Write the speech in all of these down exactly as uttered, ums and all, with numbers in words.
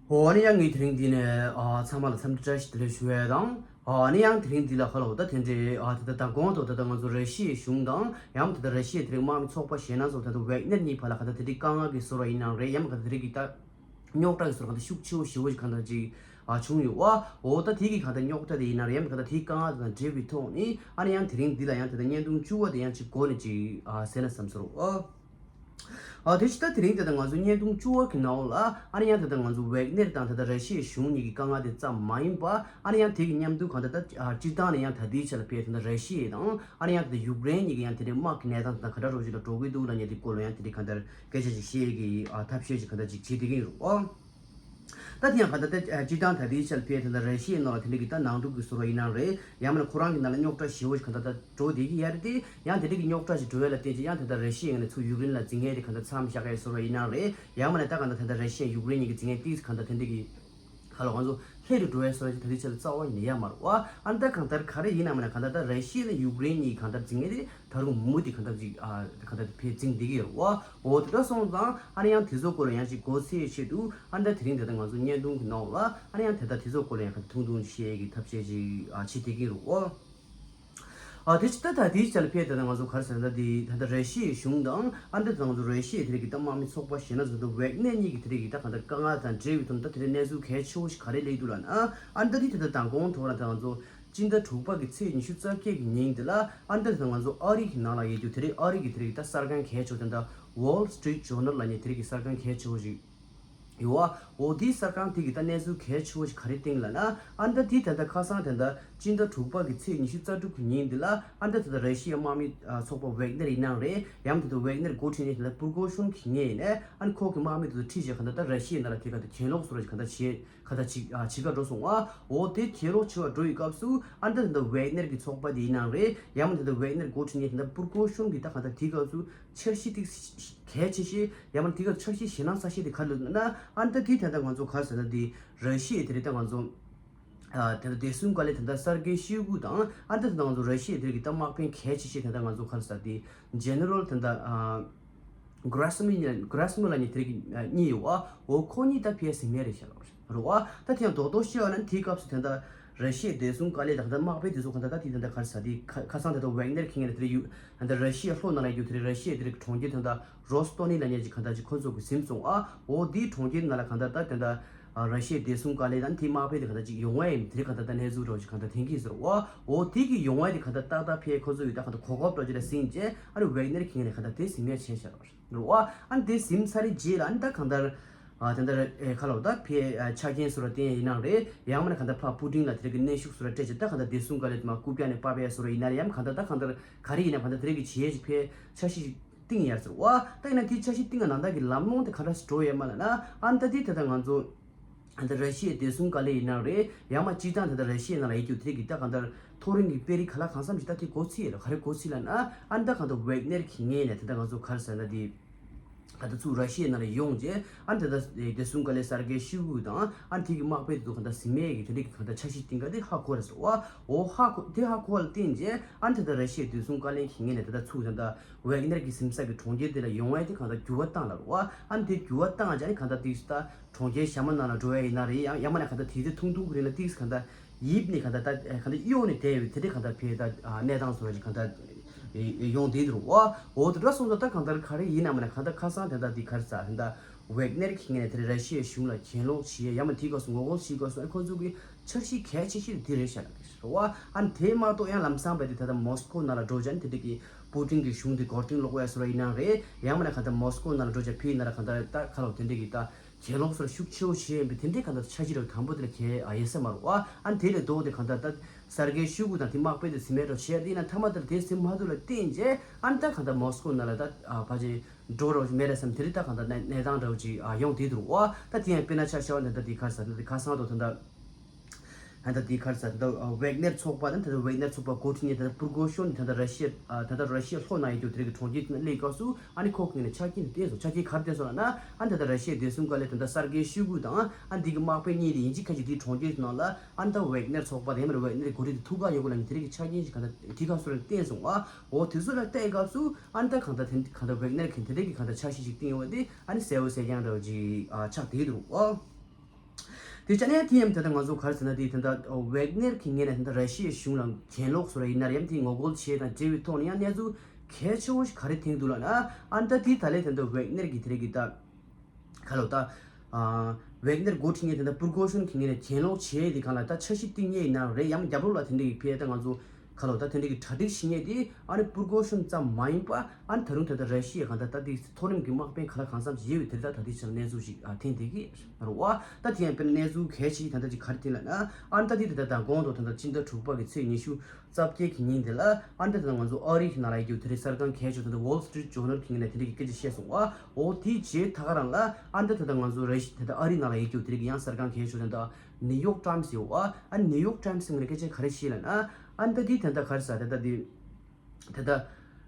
འོ་ནི་ཡང་ངས་དེ་རིང་འདི་ནས་ཨ་ཚང་མ་ལ་འཚམས་འདྲི་བཀྲ་ཤིས་བདེ་ལེགས་ཞུ་ཡས་དང་། ཨ་ནི་ཡང་དེ་རིང་འདི་ལ་ཁ་ལོ་ད་དེ་འདྲའི་ཨ་ད་ད་ད་གོང་དུ་ད་ད་ང་ཚོ་ར་ཤི་ཡའི་གཞུང་དང་ཡང་ད་ད་ར་ཤི་ཡའི་དེ་རིང་དམག་མི་ཚོགས་པ་ཞེ་ན་ཚོ་ད་ད་ཝེག་ནེར་གཉིས་བར་ལ་ག་ད་དེ་རིང་དཀའ་ངལ་གྱི་བཟོ་འདྲ་ཡིན་ནའང་རེད། ཡང་ག་ད་དེ་རིང་གི་ད་རྙོག་དྲ་གི་བཟོ་འདྲ་ག་ད་ཤུགས་ཆེ་བོ་ཞེ་བོ་ཞིག་ག་ད་ཅིག་ཨ་བྱུང་ཡོད་བ། འོ་ད་དེ་གི་ག་ད་རྙོག་དྲ་དེ་ཡིན་ནའང་རེད། ཡང་ག་ད་དེ་དཀའ་ངལ་དང་འབྲེལ་བའི་ཐོག་ནས་ཨ་ནི་ཡང་དེ་རིང་འདི་ལ་ཡང་ད་ད་བརྙན་ཐུང་བཅུ་པ་དེ་ཡང་ཅིག་འགོ་ནས་ཅིག་ཨ་གསན་ན་བསམ་སོང་། ཨ། ཨ་དེ་ཕྱི་ད་དེ་རིང་དེ་ད་ང་ཚོ་བརྙན་ཐུང་བཅུ་པ་གི་ནང་ལ་ཨ་ནི་ཡང་དེ་ད་ང་ཚོ་ཝེག་ནེར་དང་དེ་ད་ར་ཤི་ཡའི་གཞུང་གཉིས་ཀྱི་དཀའ་ངལ་དེ་ཙམ་མ་ཡིན་པ། ཨ་ནི་ཡང་དེ་གི་མཉམ་དུ་གང་ལྟར་ད་ཨ་སྤྱིར་བཏང་ནས་ཡང་ད་ལྟའི་ཆ་ལ་ཕེབས་དེ་ད་ར་ཤི་ཡ་དང་ཨ་ནི་ཡང་དེ་ད་ཡུཀ་རེན་གཉིས་ཀྱི་ཡང་དེ་འདྲའི་དམག་གི་གནས་སྟངས་དེ་ད་ག་འདྲ་རོ་ཞིག་ལ་འགྲོ་གི་འདུག་ལབ་མཁན་དེ་སྐོར་ལ་ཡང་དེ་འདྲའི་གང་ལྟར་སྐད་ཆ་ཅིག་བཤད་ཀྱི་ཨ་ཐབས་ཤེས་ཅིག་གང་ལྟར་ཅིག་བྱེད་བསྡད་ཀྱི་ཡོད་རེད། ཨོ། ད་དེ་ཡང་གང་ལྟར་ད་སྤྱིར་བཏང་ད་ལྟའི་ཆ་ལ་ཕེབས་དེ་ད་ར་ཤི་ཡའི་ནང་ལ་དེ་འདྲ་གི་ད་ནང་འཁྲུག་གི་བཟོ་འདྲ་ཡིན་ནའང་རེད། ཡང་མིན་ན་ཁོ་རང་གི་ནང་ལ་རྙོག་དྲ་ཞེ་བོ་ཞིག་གང་ལྟར་ད་འགྲོ་བསྡད་ཀྱི་ཡོད་རེད་དེ། ཡང་དེ་འདྲ་གི་རྙོག་དྲ་ཞིག་འགྲོ་ཡ་ལ་བརྟེན་ཅིག་ཡང་དེ་ད་ར་ཤི་ཡའི་ངོས་ནས་ཚུར་ཡུཀ་རེན་ལ་འཛིང་ཡས་དེ་གང་ལྟར་མཚམས་བཞག་ཡས་བཟོ་འདྲ་ཡིན་ནའང་རེད། ཡང་མིན་ན་ད་གང་ལྟར་ད་ལྟ་ར་ཤི་ཡ་ཡུཀ་རེན་གཉིས་ཀྱི་འཛིང་ཡས་ཏིག་ཙམ་གང་ལྟར་དེ་འདྲ་གི་ཁ་ལོ་ང་ཚོ་ལྷོད་དུ་འགྲོ་ཡས་བཟོ་འདྲ་ཅིག་ད་ལྟའི་ཆ་ལ་རྩ་བ་ནས་ཡོད་མ་རེད་བ། ཨ་ནི་ད་གང་ལྟར་ག་རེ་ཡིན་ནའང་མིན་ན་གང་ལྟར་ད་ར་ཤི་ཡ་དང་ཡུཀ་རེན་གཉིས་གང་ལྟར་འཛིང་ཡས་དེ་ད་རུང་མུ་མཐུད་གང་ལྟར་ཅིག་ཨ་གང་ལྟར་དེ་འཛིང་བསྡད་ཀྱི་ཡོད་རེད་བ། འོ་དེ་འདྲ་སོང་ཙང་ཨ་ནི་ཡང་དེ་ཚོ་སྐོར་ལ་ཡང་ཅིག་མགོ་ཚོས་ཆེད་དུ་ཨ་ནི་ད་དེ་རིང་དེ་ད་ང་ཚོ་བརྙན་ཐུང་གི་ནང་ལ་ཨ་ནི་ཡང་དེ་ད་དེ་ཚོ་སྐོར་ལ་ཡང་གང་ལྟར་ཐུང་ཐུང་བཤད་ཀྱི་ཐབས་ཤེས་ཅིག་ཨ་བྱེད་བསྡད་ཀྱི་ཡོད་རེད་བ། ཨ་དེ་ཕྱི་ད་ད་དེའི་ཆ་ལ་ཕེབས་དེ་ད་ང་ཚོ་ག་རེ་ཟེར་ན་ད་དེ་ད་ལྟ་ར་ཤི་ཡའི་གཞུང་དང་ཨ་ནི་ད་ང་ཚོ་ར་ཤི་ཡའི་དེ་རིགས་ཀྱི་ད་དམག་མི་ཚོགས་པ་ཞེ་ན་ཚོ་ད་ཝེག་ནེར་གཉིས་ཀྱི་དེ་རིགས་ཀྱི་ད་གང་ལྟར་དཀའ་ངལ་དང་འབྲེལ་བའི་ཐོག་ནས་ད་དེ་གནས་ཚུལ་གལ་ཆེ་བོ་ཞིག་ག་རེ་སླེབས་འདུག་ལབ་ན། ཨ་ནི་ད་དེ་ད་ད་མདང་དགོང་ཐོག་ལ་ད་ང་ཚོ་སྤྱི་ཟླ་དྲུག་པ་གི་ཚེས་ཉི་ཤུ་རྩ་བརྒྱད་ཀྱི་ཉིན་དེ་ལ་ཨ་ནི་ད་དེ་ད་ང་ཚོ་ཨ་རི་གི་ནང་ལ་ཡོད་རྒྱུ་དེ་རིགས་ཨ་རི་གི་དེ་རིགས་ད་གསར་ཁང་གལ་ཆེ་བོ་ད་ད་Wall Street Journal་ལབ་མཁན་དེ་རིགས་ཀྱི་གསར་ཁང་གལ་ཆེ་བོ་ཞིག་ཡོད་བ། འོ་དེའི་གསར་ཁང་དེ་གི་ད་གནས་ཚུལ་གལ་ཆེ་བོ་ཞིག་ག་རེ་བཏིང་ལབ་ན། ཨ་ནི་ད་དེ་ད་ལྟ་ཁ་སང་དེ་འདྲ་སྤྱི་ཟླ་དྲུག་པ་གི་ཚེས་ཉི་ཤུ་རྩ་དྲུག་གི་ཉིན་འདི་ལ་ཨ་ནི་ད་དེ་ད་ར་ཤི་ཡའི་དམག་མི་ཨ་ཚོགས་པ་ཝེག་ནེར་ཡིན་ནའང་རེད། ཡང་དེ་ད་ཝེག་ནེར་འགོ་ཁྲིད་མཁན་དེ་ད་པུར་གོ་ཤོན་གྱི་ངོས་ནས་ཨ་ནི་ཁོ་གི་དམག་མི་དེ་ཚོ་ཁྲིད་བྱས་གང་ལྟར་ད་ར་ཤི་ཡའི་ནང་ལ་དེ་ག་ད་གྱེན་ལོག་བཟོ་འདྲ་ཞིག་གང་ལྟར་བྱས་གང་ལྟར་ཅིག་ཨ་བྱེད་ག་འགྲོ་སོང་བ། འོ་དེ་གྱེན་ལོག་བྱེད་པར་འགྲོ་བའི་སྐབས་སུ་ཨ་ནི་ད་དེ་ད་ཝེག་ནེར་གྱི་ཚོགས་པ་དེ་ཡིན་ནའང་རེད། ཡང་མིན་ད་དེ་ད་ཝེག་ནེར་འགོ་ཁྲིད་མཁན་དེ་ད་པུར་གོ་ཤོན་གྱི་ད་གང་ལྟར་དེའི་སྐབས་སུ་འཆར་གཞི་དེ་གལ་ཆེ་ཤོས། ཡང་མིན་དེ་ག་འཆར་གཞི་ཞེད་སྣང་ཚ་ཤོས་དེ་ག་རེ་ལབ་ན། ཨ་ནི་ད་དེ་ད་ལྟ་ང་ཚོ་ག་རེ་ཟེར་ན་དེ་ར་ཤི་ཡའི་དེ་རིང་ད་ང་ཚོ་ཨ་དེ་ད་བདེ་སྲུང་བཀའ་བློན་དེ་ད་སར་གེ་ཤོའི་གུ་དང་ཨ་ནི་ད་ད་ང་ཚོ་ར་ཤི་ཡའི་དེ་རིང་གི་ད་དམག་དཔོན་གལ་ཆེ་ཤོས་དེ་ད་ང་ཚོ་ག་རེ་ཟེར་དེ་ཇེ་ནེ་རལ་དེ་ད་ཨ་གྷ་ར་སི་མུ་ཡ་གྷ་ར་སི་མུ་ལབ་མཁན་དེ་རིང་གི་གཉིས་ཡོད་བ། འོ་ཁོ་གཉིས་ད་ཕེབས་ཟིན་མེད་རེད་ཤག་རེད་བ། ད་དེ་ཡང་རྡོག་རྡོག་བཤད་པ་ན་དེའི་སྐབས་སུ་དེ་ད་ར་ཤི་ཡའི་བདེ་སྲུང་བཀའ་བློན་དང་ད་དམག་དཔོན་དེ་ཚོ་གང་ལྟར་ད་དེ་དེ་ད་ག་རེ་ཟེར་དེ་ཁ་ཁ་སང་དེ་ད་ཝེག་ནེར་མཁན་ལ་དེ་རིང་ཡུ་ད་ར་ཤི་ཡའི་ལྷོ་ནང་ལ་ཡོད་དེ་རིང་ར་ཤི་ཡའི་དེ་རིང་གྲོང་ཁྱེར་དེ་ད་རོ་སི་ཏོ་ནི་ལབ་མཁན་ཅིག་གང་ལྟར་ཅིག་ཁོ་ཚོ་གི་ཟིན་སོང་ཨ། འོ་དེའི་གྲོང་ཁྱེར་ནང་ལ་གང་ལྟར་ད་དེ་ད་ར་ཤི་ཡའི་བདེ་སྲུང་བཀའ་བློན་དང་དེའི་དམག་དཔོན་དེ་གང་ལྟར་ཅིག་ཡོང་བ་ཡིན་དེ་རིང་གང་ལྟར་ད་གནས་ཚུལ་འདྲ་བོ་ཅིག་གང་ལྟར་ཐོན་གྱི་ཟེར་བ། འོ་དེ་གི་ཡོང་བ་དེ་གང་ལྟར་ཏག་ཏག་ཕེབས་ཁོ་ཚོ་ཡོད་ད་གང་ལྟར་གོ་སྐབས་འདྲ་བོ་ཅིག་ལ་ཟིན་རྗེས་ཨ་ནི་ཝེག་ནེར་མཁན་ལ་གང་ལྟར་དེ་ཟིན་མེད་བྱས་ཤག་རེད་བ། ཨ་ནི་དེ་ཟིན་ཚར་རྗེས་ལ་ཨ་ནི་ད་གང་ལྟར་ཨ་དེ་འདྲ་ཨེ་ཁ་ལོ་ད་ཕེ་ཨ་ཆ་རྐྱེན་བཟོ་འདྲ་བསྟན་ཡིན་ནའང་རེད། ཡང་མིན་ན་གང་ལྟར་ཕ་པུ་ཏིན་ལ་དེ་རིང་གི་གནོན་ཤུགས་བཟོ་འདྲ་སྤྲད་བྱས་ད་གང་ལྟར་བདེ་སྲུང་བཀའ་བློན་དེ་མར་རྐུབ་བཀྱག་ནས་ཕབ་ཡས་བཟོ་འདྲ་ཡིན་ན་རེད། ཡང་གང་ལྟར་ད་གང་ལྟར་ག་རེ་ཡིན་ན་གང་ལྟར་དེ་རིང་གི་བྱེད་ཡས་ཅིག་ཕེ་འཆར་གཞི་ཅིག་བཏིང་ཡས་ཟེར་བ། ད་ཡིན་ན་དེ་འཆར་གཞི་བཏིང་བ་ནང་ལྟར་གྱི་ལམ་ལྷོང་དེ་ག་འདྲ་ཞིག་འགྲོ་ཡོད་མ་ལབ་ན། ཨ་ནི་ད་དེ་ད་ལྟ་ང་ཚོ་ད་ལྟ་ར་ཤི་ཡའི་བདེ་སྲུང་བཀའ་བློན་ཡིན་ནའང་རེད། ཡང་མིན་སྤྱིར་བཏང་ད་ལྟ་ར་ཤི་ཡའི་ནང་ལ་ཡོད་རྒྱུ་དེ་རིང་གི་ད་གང་ལྟར་མཐོ་རིམ་གྱི་དཔོན་རིགས་ག་ལ་གང་འཚམ་ཞིག་ད་དེ་འགོ་ཚུགས་ཡོད་རེད། ག་རེ་འགོ་ཚུགས་ལབ་ན། ཨ་ནི་ད་གང་ལྟར་ཝེག་ནེར་གྱི་ངོས་ནས་ད་ལྟ་ང་ཚོ་ག་རེ་ཟེར་ན་དེ་གང་ལྟར་ཚུར་ར་ཤི་ཡའི་ནང་ལ་ཡོང་རྗེས་ཨ་ནི་ད་ལྟ་བདེ་སྲུང་བཀའ་བློན་སར་གེ་ཤོའི་གུ་དང་ཨ་ནི་དེ་གི་དམག་དཔོན་དེ་ཚོ་གང་ལྟར་ཟིན་མེད་ཀྱི་དེ་འདྲའི་གི་གང་ལྟར་འཆར་གཞི་བཏིང་ག་དེ་ཧ་གོ་རེད་ཟེར་བ། འོ་ཧ་གོ་དེ་ཧ་གོ་བ་ལ་བརྟེན་རྗེས་ཨ་ནི་ད་ལྟ་ར་ཤི་ཡའི་བདེ་སྲུང་བཀའ་བློན་གྱི་ངོས་ནས་ད་ལྟ་ཚུར་ད་ལྟ་ཝེག་ནེར་གྱི་ཟིན་ས་གི་གྲོང་ཁྱེར་དེ་ལ་ཡོང་བ་དེ་གང་ལྟར་འགྱུར་བ་བཏང་ལབ་རེད་བ། ཨ་ནི་དེ་འགྱུར་བ་བཏང་རྗེས་ཨ་ནི་གང་ལྟར་དེ་ད་གྲོང་ཁྱེར་གཞན་པ་ནང་ལ་འགྲོ་ཡ་ཡིན་ན་རེད། ཡང་ཡང་མིན་ན་གང་ལྟར་དེ་ཚོ་ཐུང་ཐུང་གི་རིང་ལ་ཏིག་གང་ལྟར་ཡིབ་ནས་གང་ལྟར་ད་གང་ལྟར་གཡོལ་ནས་བསྡད་ཡོད་དེ་འདྲའི་གང་ལྟར་ཕེ་ད་གནས་སྟངས་བཟོ་འདྲ་ཞིག་གང་ལྟར་ཡོང་བསྡད་འདུག་རེད་བ། འོ་དེ་འདྲ་སོང་ཙང་ད་གང་ལྟར་ག་རེ་ཡིན་ན་མིན་ན་གང་ལྟར་ཁ་སང་དེ་འདྲ་དེ་ག་རེ་ཟེར་དེ་འདྲ་ཝེག་ནེར་གྱི་ངོས་ནས་དེ་རིང་ར་ཤི་ཡའི་གཞུང་ལ་གྱེན་ལོག་བྱེད་ཡ་ཡང་མིན་དེའི་སྐབས་སུ་ངོ་རྒོལ་བྱེད་སྐབས་སུ་ཨ་ཁོ་ཚོ་གི་འཆར་གཞི་གལ་ཆེ་ཤོས་དེ་རེད་ཤག་ལབ་ཀྱི་རེད་བ། ཨ་ནི་དེ་མ་གཏོགས་ཡང་ལམ་སང་བས་དེ་ད་ལྟ་མོ་སི་ཀོ་ནང་ལ་འགྲོ་བྱས་ཨ་ནི་དེ་འདྲ་གི་པུ་ཏིན་གྱི་གཞུང་དེ་མགོ་རྟིང་སློག་ཡ་བཟོ་འདྲ་ཡིན་ནའང་རེད། ཡང་མིན་ན་གང་ལྟར་མོ་སི་ཀོ་ནང་ལ་འགྲོ་བྱས་ཕེ་ཡིན་ན་ར་གང་ལྟར་ད་ཁ་ལོ་དེ་འདྲ་གི་ད་གྱེན་ལོག་སོགས་ཤུགས་ཆེ་བོ་བྱས་ཡིན་པས་དེ་འདྲའི་གང་ལྟར་འཆར་གཞི་རབ་དང་པོ་དེ་ལ་གལ་ཨ་ཡོད་ས་མ་རེད་བ། ཨ་ནི་དེ་ལས་ལྡོག་སྟེ་གང་ལྟར་ད་སར་གེ་ཤོའི་གུ་དང་དེ་དམག་དཔོན་དེ་ཟིན་མེད་འགྲོ་བྱས་དེ་ཡིན་ན་མཐའ་མ་དེ་ལ་དེ་ཟིན་མ་ཐུབ་ལ་བརྟེན་རྗེས་ཨ་ནི་ད་གང་ལྟར་མོ་སི་ཀོ་ནང་ལ་ད་ཨ་ཕལ་ཆེར་འགྲོ་རོགས་མེད་རེད་བསམ་དེ་རིང་ད་གང་ལྟར་གནས་གནས་སྟངས་འདྲ་བོ་ཅིག་ཨ་ཡོང་བསྡད་འདུག་བ། ད་དེ་ཡང་དཔེར་ན་ཆ་བཞག་པ་ན་ད་ལྟ་དེ་ག་རེ་ཟེར་ད་དེ་ཁ་སང་དུ་ད་ལྟ། ད་ལྟ་དེ་ག་རེ་ཟེར་ད་ལྟ་ཝེག་ནེར་ཚོགས་པ་དང་ད་ལྟ་ཝེག་ནེར་ཚོགས་པ་འགོ་ཁྲིད་མཁན་ད་ལྟ་པུར་གོ་ཤོན་ནི་ད་ལྟ་ར་ཤི་ཡ་ད་ལྟ་ར་ཤི་ཡ་ལྷོ་ནང་ཡོད་རྒྱུ་དེ་རིང་གི་གྲོང་ཁྱེར་དེ་ནང་སླེབས་སྐབས་སུ་ཨ་ནི་ཁོ་གི་ངོས་ནས་ཆ་རྐྱེན་དེ་བསྟན་སོང་། ཆ་རྐྱེན་ག་རེ་བསྟན་སོང་ལབ་ན། ཨ་ནི་ད་ལྟ་ར་ཤི་ཡའི་བདེ་སྲུང་བཀའ་བློན་ད་ལྟ་སར་གེ་ཤོའི་གུ་དང་ཨ་ནི་དེ་གི་དམག་དཔོན་གཉིས་དེ་ཡིན་གཅིག་མིན་གཅིག་དེའི་གྲོང་ཁྱེར་དེ་ནང་ལ་ཨ་ནི་ད་ཝེག་ནེར་ཚོགས་པ་དང་ཡང་མིན་ན་ཝེག་ནེར་འགོ་ཁྲིད་དེ་ཐུག་ག་ཡོང་དགོས་ལབ་ནས་དེ་རིང་གི་ཆ་རྐྱེན་ཞིག་གང་ལྟར་དེ་ག་སོ་རེ་བསྟན་སོང་བ། འོ་དེ་ཚོ་ལ་བལྟས་སྐབས་སུ་ཨ་ནི་ད་གང་ལྟར་དེ་གང་ལྟར་ཝེག་ནེར་གྱི་དེ་རིང་གི་གང་ལྟར་འཆར་གཞི་ཞིག་བཏིང་ཡོད་པ་དེ་ཨ་ནི་གསལ་པོ་གསལ་རྐྱང་འདྲ་བོ་ཅིག་ཨ་ཆགས་བསྡད་འདུག་ཨ། དེ་ཅ་ནས་དེ་ཡང་ད་ལྟ་ང་ཚོ་ག་རེ་ཟེར་ན་དེ་ད་ལྟ་ཝེག་ནེར་གྱི་ངོས་ནས་ད་ལྟ་ར་ཤི་ཡའི་གཞུང་ལ་གྱེན་ལོག་བཟོ་ར་ཡིན་ན་རེད་ཡང་དེ་ངོ་རྒོལ་བྱེད་དང་འབྲེལ་བའི་ཐོག་ནས་ཡང་གནས་ཚུལ་གལ་ཆེ་བོ་ཞིག་ག་རེ་ཐོན་འདུག་ལབ་ན། ཨ་ནི་ད་དེ་ད་ལས་ད་ལྟ་ཝེག་ནེར་གྱི་དེ་རིགས་ཀྱི་ད་ག་ལོ་ད། ཝེག་ནེར་འགོ་ཁྲིད་མཁན་དེ་འདྲ་པུར་གོ་ཤོན་གྱི་ངོས་ནས་གྱེན་ལོག་བྱས་དེ་གང་ལ་ད་འཆར་གཞི་བཏིང་ངེས་ཡིན་ན་རེད་ཡང་རྒྱབ་ལོགས་ལ་དེ་འདྲ་གི་ཕེ་ད་ང་ཚོ་ག་ལོ་ད་དེ་འདྲ་གི་གྲ་སྒྲིག་བྱེད་ངེས་དེ་ཨ་ནི་པུར་གོ་ཤོན་ཙམ་མ་ཡིན་པ་ཨ་ནི་ད་རུང་དེ་ད་ར་ཤི་ཡའི་གང་ལྟར་ད་དེ་མཐོ་རིམ་གྱི་དམག་དཔོན་ག་ལ་གང་འཚམ་ཞིག་ཡོད་པའི་དེ་ད་ད་དེ་ཕྱིར་གནས་ཚུལ་ཞིག་ཨ་ཐོན་བསྡད་ཀྱི་རེད་བ། ད་དེ་ཡང་དཔེར་ན་གནས་ཚུལ་གལ་ཆེ་ཞིག་ད་ལྟ་ཅིག་ག་རེ་ཐོན་ལབ་ན་ཨ་ནི་ད་དེ་ད་ད་དང་གོང་དུ་ད་ལྟ་སྤྱི་ཟླ་དྲུག་པ་གི་ཚེས་ཉི་ཤུ། རྩ་བརྒྱད་ཀྱི་ཉིན་དེ་ལ་ཨ་འདྲ་དང་ང་ཚོ་ཨ་རི་གི་ནང་ལ་ཡོད་རྒྱུ་དེ་རིང་གསར་ཁང་གལ་ཆེ་ཤོས་དེ་Wall Street Journal་གི་ངོས་ནས་དེ་འདྲ་གི་སྐད་ཆ་བཤད་སོང་བ། འོ་དེའི་རྗེས་ད་ག་རང་ལ་ཨ་འདྲ་ད་ལྟ་ང་ཚོ་རེ་ཞིག་ད་ལྟ་ཨ་རི་ནང་ལ་ཡོད་རྒྱུ་དེ་རིང་གི་ཡང་གསར་ཁང་གལ་ཆེ་ཤོས་དེ་ད་New York Times་ཡོད་བ། ཨ་New York Times་གི་ངོས་ནས་སྐད་ཆ་ག་རེ་བཤད་ལབ་ན་ཨ་འདྲ་དེ་ད་ལྟ་ག་རེ་ཟ་ད་ལྟ་དེ་ད་ལྟ་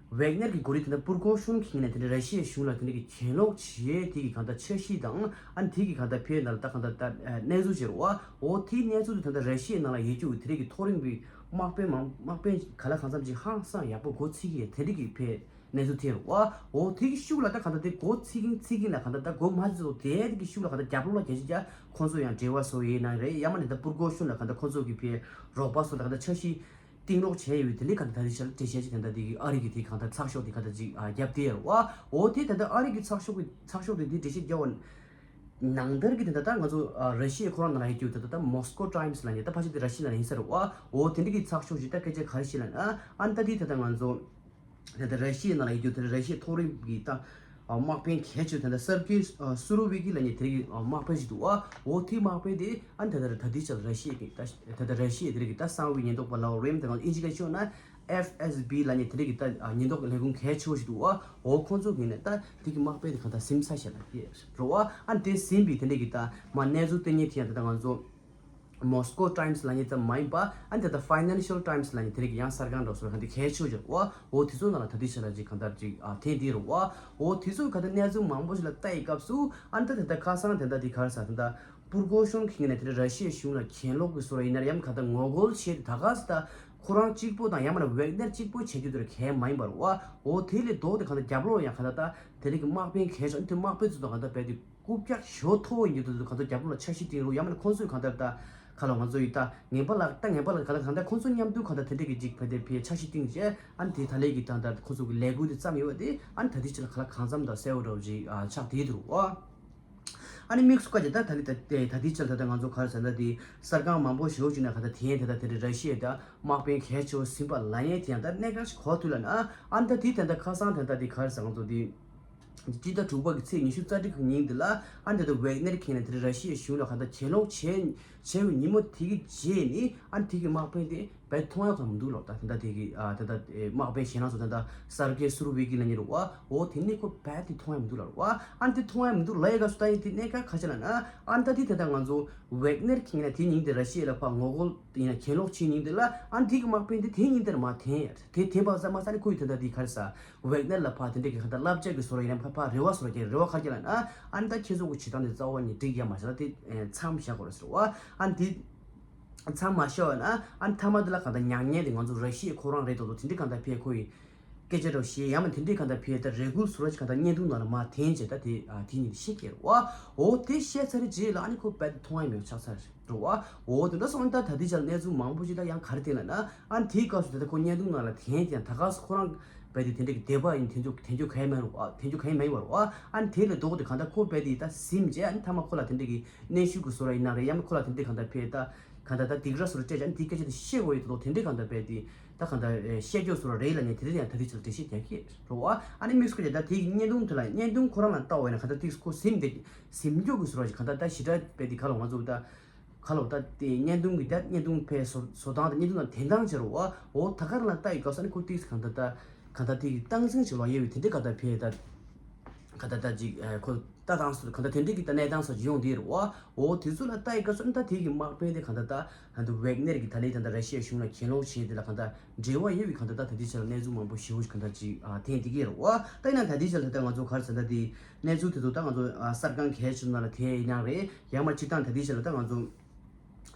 ཝེག་ནེར་གྱི་འགོ་ཁྲིད་དེ་ད་པུར་གོ་ཤོན་གྱི་ངོས་ནས་དེ་འདྲ་ར་ཤི་ཡའི་གཞུང་ལ་དེ་འདྲ་གི་གྱེན་ལོག་བྱེད་དེ་གི་གང་ལྟར་འཆར་གཞི་དང་ཨ་དེ་གི་གང་ལྟར་ཕེ་ནང་ལ་ད་གང་ལྟར་ད་གནས་ཚུལ་བྱེད་རོགས་བ། འོ་དེའི་གནས་ཚུལ་དེ་ད་ལྟ་ར་ཤི་ཡའི་ནང་ལ་ཡོད་རྒྱུ་དེ་རིགས་ཀྱི་མཐོ་རིམ་གྱི་དམག་དཔོན་མང་དམག་དཔོན་ག་ལ་གང་འཚམ་ཅིག་ཧང་སང་ཡག་པོ་མགོ་ཚོས་ཀྱི་དེ་འདྲ་གི་ཕེ་གནས་ཚུལ་ཐོན་རེད་བ། འོ་དེ་གི་ཤུགས་ལ་ད་གང་ལྟར་དེ་མགོ་ཚོས་ཀྱིན་ཚོས་ཀྱིན་ལ་གང་ལྟར་ད་མགོ་མ་ཚོས་དེ་གི་ཤུགས་ལ་གང་ལྟར་རྒྱབ་ལོགས་ལ་རྒྱལ་སྤྱི་རྒྱ་ཁོང་ཚོ་ཡང་འབྲེལ་བ་བཟོ་ཡི་ན་རེད་ཡང་མ་ནི་ད་པུར་གོ་ཤོན་ལ་གང་ལྟར་ཁོང་ཚོ་གི་ཕེ་རོགས་པ་བཟོ་ད་གང་ལྟར་འཆར་གཞི་གཏིང་རོགས་བྱས་ཡོད་པའི་དེ་འདྲའི་གང་ལྟར་ད་དེ་ཤར་འགྲེལ་བཤད་ཅིག་ད་ལྟ་དེ་གི་ཨ་རི་གི་དེ་གང་ལྟར་ཚགས་ཤོག་དེ་གང་ལྟར་ཅིག་རྒྱབ་སྟེ་ཡོད་རེད་བ། འོ་དེ་ད་ལྟ་ཨ་རི་གི་ཚགས་ཤོག་གི་ཚགས་ཤོག་དེ་དེ་འགྲེལ་བཤད་རྒྱབ་པ། ནང་ལྟར་གྱི་དེ་འདྲ་ད་ང་ཚོ་ཨ་ར་ཤི་ཡའི་ཁོ་རང་ནང་ལ་ཡོད་རྒྱུ་དེ་ད་ད་Moscow Times་ལབ་མཁན་ད་ཕལ་ཆེར་དེ་ར་ཤི་ཡ་ནང་ལ་ཡིན་ས་རེད་བ། འོ་དེ་འདྲ་གི་ཚགས་ཤོག་ཞིག་ད་སྐད་ཆ་ག་རེ་བཤད་ལབ་ན་ཨ་ནི་ད་དེ་ད་ད་ང་ཚོ་ད་ད་ར་ཤི་ཡའི་ནང་ལ་ཡོད་རྒྱུ་དེ་ར་ཤི་ཡའི་མཐོ་རིམ་གྱི་ད་ཨ་དམག་དཔོན་གལ་ཆེ་ད་ད་སར་ཀེ་ཨ་སུ་རོ་བི་ཀི་ལབ་མཁན་དེ་རིགས་ཨ་དམག་དཔོན་ཞིག་འདུག་བ། འོ་དེ་དམག་དཔོན་དེ་ཨ་ནི་ད་ད་ད་དེ་ཆ་ར་ཤི་ཡའི་གི་ད་ད་ད་ར་ཤི་ཡའི་དེ་རིགས་གི་ད་གསང་བའི་ཉེན་རྟོག་པ་ལབ་རེད་དེ་ང་ཚོ་ཨིན་ཇི་སྐད་ཤོད་ན། F S B་ལབ་མཁན་དེ་འདྲ་གི་ད་ཉེན་རྟོག་ལས་ཁུངས་གལ་ཆེ་བོ་ཞིག་འདུག་བ། འོ་ཁོང་ཚོ་གི་ནས་ད་དེ་གི་དམག་དཔོན་དེ་གང་ལྟར་ཟིན་ཚར་ཤག་ལབ་ཀྱི་རེད་བ། ཨ་དེ་ཟིན་པའི་དེ་འདྲ་གི་ད་མ་གནས་ཚུལ་སྟོན་མཁན་དེ་ཡང་ད་ལྟ་ང་ཚོ་Moscow Times་ལབ་མཁན་ཙམ་མ་ཡིན་པ་ཨ་ནི་ད་ལྟ་Financial Times་ལབ་མཁན་དེ་འདྲ་གི་ཡང་གསར་ཁང་འདྲ་བོ་གང་དེ་གལ་ཆེ་བོ་ཞིག་རེད་བ། འོ་དེ་ཚོ་ནང་ལ་ད་དེ་ཆ་ལ་ཅིག་གང་ལྟར་ཅིག་ཨ་ཐེངས་འདི་རེད་བ། འོ་དེ་ཚོ་གང་ལྟར་གནས་ཚུལ་མང་པོ་ཞིག་ལ་ལྟ་ཡི་སྐབས་སུ་ཨ་ནི་ད་ད་ལྟ་ཁ་སང་དེ་འདྲ་དེ་ག་རེ་ཟ་དེ་འདྲ། པུར་གོ་ཤོན་གྱི་ངོས་ནས་དེ་འདྲ་ར་ཤི་ཡའི་གཞུང་ལ་གྱེན་ལོག་གི་བཟོ་འདྲ་ཡིན་ན་ཡང་གང་ལྟར་ངོ་རྒོལ་བྱས་ཏེ་ད་ག་ས་ད་ཁོ་རང་གཅིག་པོ་དང་ཡང་མིན་ན་ཝེག་ནེར་གཅིག་པོ་བྱེད་རྒྱུ་དེ་འདྲ་གང་ཡང་མ་ཡིན་པ་རེད་བ། འོ་དེ་ལས་ལྡོག་སྟེ་གང་ལྟར་རྒྱབ་ལོགས་ཡང་གང་ལྟར་ད་དེ་རིང་གི་དམག་དཔོན་གལ་ཆེ་དེ་དམག་དཔོན་ཚོ་དང་གང་ལྟར་རྦད་དེ་རྐུབ་བཀྱག་ཞེ་པོ་མཐོ་བོ་ཡིན་རྒྱུ་དེ་ཚོ་གང་ལྟར་རྒྱབ་ལོགས་ལ་འཆར་གཞི་བཏིང་རོགས་ཡང་མིན་ན་ཁོང་ཚོས་གང་ལྟར་ད་ག་ལ་ང་ཚོ་ཡི་ད་ངན་པ་ལ་ད་ངན་པ་ལ་ག་ལ་གང་ལྟར་ཁོང་ཚོ་མཉམ་དུ་གང་ལྟར་དེ་འདྲ་གི་ཅིག་བེད་དེ་ཕའི་འཆར་གཞི་བཏིང་རྗེས་ཨ་ནི་དེ་ད་ལས་ཀྱི་ད་ལྟ་ཁོང་ཚོ་གི་ལས་འགུལ་དེ་བརྩམས་ཡོད་པ་དེ་ཨ་ནི་ད་ལྟའི་ཆ་ལ་ག་ལ་གང་འཚམ་དང་གསལ་བོ་འདྲ་བོ་ཅིག་ཨ་ཆགས་བསྡད་འདུག་བ། ཨ་ནི་དམིགས་སུ་བཀར་ཏེ་ད་ད་ལྟ་ད་ལྟའི་ཆ་ལ་ད་ང་ཚོ་ག་རེ་ཟེར་ན་དེ་གསར་ཁང་མང་པོ་ཞེ་པོ་ཅིག་ནས་ག་ད་དེ་ཡན་ད་ལྟ་དེ་འདྲའི་ར་ཤི་ཡའི་ད་དམག་དཔོན་གལ་ཆེ་བོ་ཟིན་པ་ལབ་ཡས་དེ་ཡང་ད་གནད་འགག་ཞིག་གོ་ཐུབ་ལབ་ན་ཨ་ནི་ད་དེ་ད་ལྟ་ཁ་སང་ད་ལྟ་དེ་ག་རེ་ཟེར་ང་ཚོ་དེ་སྤྱི་ཟླ་དྲུག་པ་གི་ཚེས་ཉི་ཤུ་རྩ་དྲུག་གི་ཉིན་དེ་ལ་ཨ་ནི་ད་ལྟ་ཝེག་ནེར་གྱི་ངོས་ནས་དེ་འདྲའི་ར་ཤི་ཡའི་གཞུང་ལ་ག་ད་གྱེན་ལོག་བྱས་བྱས་པའི་ཉིན་མོ་དེ་གི་རྗེས་ནི་ཨ་ནི་དེ་གི་དམག་དཔོན་དེ། རྦད་མཐོང་ཡག་ཙམ་མི་འདུག་ལབ། ད་ད་ལྟ་དེ་གི་ཨ་ད་ལྟ་ཨེ་དམག་དཔོན་གཞན་ལ་སོགས་ད་ལྟ་སར་ཀེ་སུ་རུ་བི་ཀི་ལབ་མཁན་རེད་བ། འོ་དེ་ནི་ཁོ་རྦད་དེ་མཐོང་ཡག་མི་འདུག་ལབ་རེད་བ། ཨ་ནི་དེ་མཐོང་ཡག་མི་འདུག་ལབ་ཡག་སྐབས་སུ་ད་ཡིན་དེ་གནད་འགག་ག་རེ་ལབ་ན་ཨ་ནི་ད་དེ་ད་ལྟ་ང་ཚོ་ཝེག་ནེར་གྱི་ངོས་ནས་དེ་ཉིན་དེ་ར་ཤི་ཡ་ལ་ཕར་ངོ་རྒོལ་ཡིན་ན་གྱེན་ལོག་བྱེད་ཉིན་དེ་ལ་ཨ་ནི་དེ་གི་དམག་དཔོན་དེ་དེ་ཉིན་དེར་མར་འཐེན་ཡག་དེ་འཐེན་པ་ཙམ་མ་ཟད་ནི་ཁོ་ཡི་ད་ལྟ་དེ་ག་རེ་ཟ་ཝེག་ནེར་ལ་ཕར་དེ་འདྲ་གི་ག་ད་བསླབ་བྱ་གི་བཟོ་འདྲ་ཡིན་ན་ཕར་ཕར་རེ་བ་བཟོ་འདྲ་རྒྱག་རེ་བ་ག་རེ་རྒྱག་ལབ་ན་ཨ་ནི་ད་ཁྱེད་ཚོ་གི་བྱེད་སྟངས་དེ་རྩ་བ་ནས་འགྲིག་ཡག་མ་རེད་ད་དེ་མཚམས་བཞག་དགོས་རེད་ཟེར་བ། ཨ་ནི་དེ། མཚམས་མ་བཞག་པ་ན་ཨ་ནི་མཐའ་མ་དེ་ལ་གང་ལྟར་མྱ་ངན་དེ་ང་ཚོ་ར་ཤི་ཡ་ཁོ་རང་རེད་དོ་དོ་དེ་འདྲའི་གང་ལྟར་ཕེ་ཁོ་ཡི་སྐད་ཆ་འདྲ་བཤད་ཡང་མིན་དེ་འདྲའི་གང་ལྟར་ཕེ་ད་རེ་སྐུལ་བཟོ་འདྲ་ཅིག་གང་ལྟར་བརྙན་ཐུང་ནང་ལ་མར་འཐེན་བྱས་ད་དེ་ཨ་དེ་ཉིད་བཤད་ཀྱི་རེད་བ། འོ་དེ་བཤད་ཚར་རྗེས་ལ་ཨ་ནི་ཁོ་རྦད་དེ་མཐོང་ཡག་མེད་པ་ཆགས་ཚར་རེད་བ། འོ་དེ་འདྲ་སོང་ད་ད་ལྟའི་ཆར་གནས་ཚུལ་མང་པོ་ཞིག་ད་ཡང་ག་རེ་བསྟན་ལབ་ན་ཨ་ནི་དེའི་སྐབས་སུ་ད་ལྟ་ཁོ་བརྙན་ཐུང་ནང་ལ་འཐེན་ཀྱང་ད་ག་སུ་ཁོ་རང་རྦད་དེ་དེ་འདྲའི་གི་དད་པ་ཡིན་དེ་ཚོ་དེ་ཚོ་གང་ཡང་མེད་རེད་བ། དེ་ཚོ་གང་ཡང་མེད་པ་རེད་བ། ཨ་ནི་དེ་ལས་ལྡོག་སྟེ་གང་ལྟར་ཁོ་རྦད་དེ་ད་ཟིན་བྱས་ཨ་ནི་མཐའ་མ་ཁོ་ལ་དེ་འདྲའི་གི་གནོན་ཤུགས་ཀྱི་བཟོ་འདྲ་ཡིན་ན་རེད་ཡང་མིན་ཁོ་ལ་དེ་འདྲའི་གང་ལྟར་ཕེ་ད་གང་ལྟར་ད་སྡིགས་ར་བཟོ་འདྲ་སྤྲད་ཅིག་ཨ་ནི་དེའི་སྐད་ཆ་དེ་བཤད་དགོས་ཡོད་དོ་དེ་འདྲའི་གང་ལྟར་རྦད་དེ་ད་གང་ལྟར་བཤད་རྒྱུ་བཟོ་འདྲ་རེད་ལབ་ནས་དེ་འདྲ་ཡང་ད་དེ་ཚོ་ལ་འགྲེལ་བཤད་རྒྱག་གི་རེད་བ། ཨ་ནི་དམིགས་སུ་བཀར་ད་དེའི་བརྙན་ཐུང་དེ་ལ་བརྙན་ཐུང་ཁོ་རང་ལ་ལྟ་བ་ཡིན་ན་གང་ལྟར་ཏིག་ཁོ་ཟིན་བསྡད་ཟིན་རྒྱུ་གི་བཟོ་འདྲ་ཞིག་གང་ལྟར་ད་ཞེ་དྲག་རྦད་དེ་ག་ལ་ང་ཚོ་ད་ག་ལ་ད་དེ་བརྙན་ཐུང་གི་ད་བརྙན་ཐུང་ཕེ་བཟོ་བཟོ་སྟངས་དང་བརྙན་ཐུང་ལ་འཐེན་སྟངས་བྱེད་རོགས་འོ་ད་ག་རང་ལ་ལྟ་ཡི་སྐབས་སུ་ཨ་ནི་ཁོ་ཏིག་གང་ལྟར་ད་གང་ལྟར་དེ་གི་སྟངས་འཛིན་བྱེད་ལ་ཡོད་པའི་དེ་འདྲའི་གང་ལྟར་ཕེ་ད་གང་ལྟར་ད་ཅིག་ཁོ། ལྟ་སྟངས་སུ་གང་ལྟར་དེ་འདྲའི་གི་ལྟ་གནས་སྟངས་སོགས་ཀྱི་ཡོང་བསྡད་རེད་བ། འོ་དེ་ཚོ་ལ་ལྟ་ཡི་སྐབས་སུ་ནི་ད་དེ་གི་དམག་དཔོན་དེ་གང་ལྟར་ད་ཧན་དུ་ཝེག་ནེར་གི་ད་ལྟའི་ད་ལྟ་ར་ཤི་ཡའི་གཞུང་ལ་གྱེན་ལོག་བྱས་དེ་ལ་གང་ལྟར་འབྲེལ་བ་ཡོད་པའི་གང་ལྟར་ད་ད་ལྟའི་ཆ་ལ་གནས་ཚུལ་མང་པོ་ཞེ་པོ་ཞིག་གང་ལྟར་ཅིག་ཨ་ཐོན་བསྡད་ཀྱི་རེད་བ། ད་ཡིན་ན་ད་ལྟའི་ཆ་ལ་ད་ལྟ་ང་ཚོ་ག་རེ་ཟེར་ད་དེ་གནས་ཚུལ་དེ་ཚོ་ད་ང་ཚོ་ཨ་གསར་ཁང་གལ་ཆེ་ནང་ལ་ཐོན་ཡིན་ན་རེད་ཡང་མ་སྤྱིར་བཏང་ད་ལྟའི་ཆ་ལ་ད་ང་ཚོ་